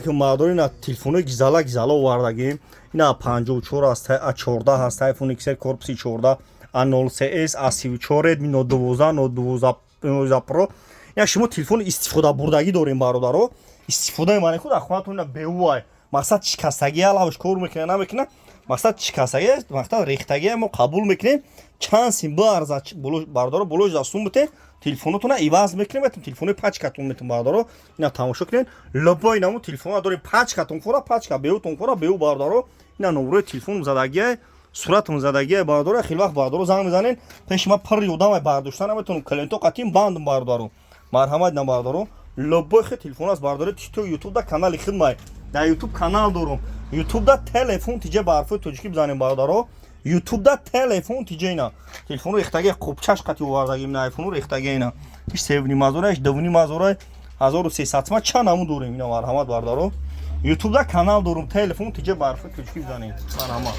алейкум, бародаро. Ина телефонои гизала гизала овардагим. Ина 54 аст, а 14 ҳаст, iPhone XR корпуси 14, а 03s, а 34, Redmi Note 12, Note 12, 12 Pro. Я шумо телефони истифода бурдагӣ дорем, бародаро. Истифодаи мани худ ахонатон ина беуай. Мақсад, шикастагӣ алавш кор мекуна, намекуна. Мақсад, шикастагӣ, мақсад, рехтагӣ мо қабул мекунем. Чанд сим баарза, бародаро, болош дастун бите, телефонотона иваз мекунем, метум телефони пачкатон метум, бародаро. Ина тамошо кунед, любой наму телефона дорем, пачкатон хӯра, пачка беутон хӯра, беу, бародаро. Ина номерои телефоном задагия, суратон задагия, бародаро. Хеле вақт, бародаро, занг мезанен, пеши ма пур одамай, бардошта наметонам, клиенто қатим бандум, бародаро. Марҳамат на, бародаро, любой хе телефон аст, бародаро. Тито Ютуб да канали хидмай, дар Ютуб канал дорум. Ютуб да «Телефон тиҷа» ба ҳарфои тоҷикӣ бизанем, бародаро. Ютуб да «Телефон тиҷа». Ина телефону рехтаги, қубчаш қати овардагим. Ина айфону рехтаги, ина иш 3,5 ҳазора, иш 2,5 ҳазора, 1300 сма, чанд наму дорем. Ина марҳамат, бародаро, Ютуб да канал дорум, «Телефон тиҷа» ба ҳарфои тоҷикӣ бизанем. Марҳамат.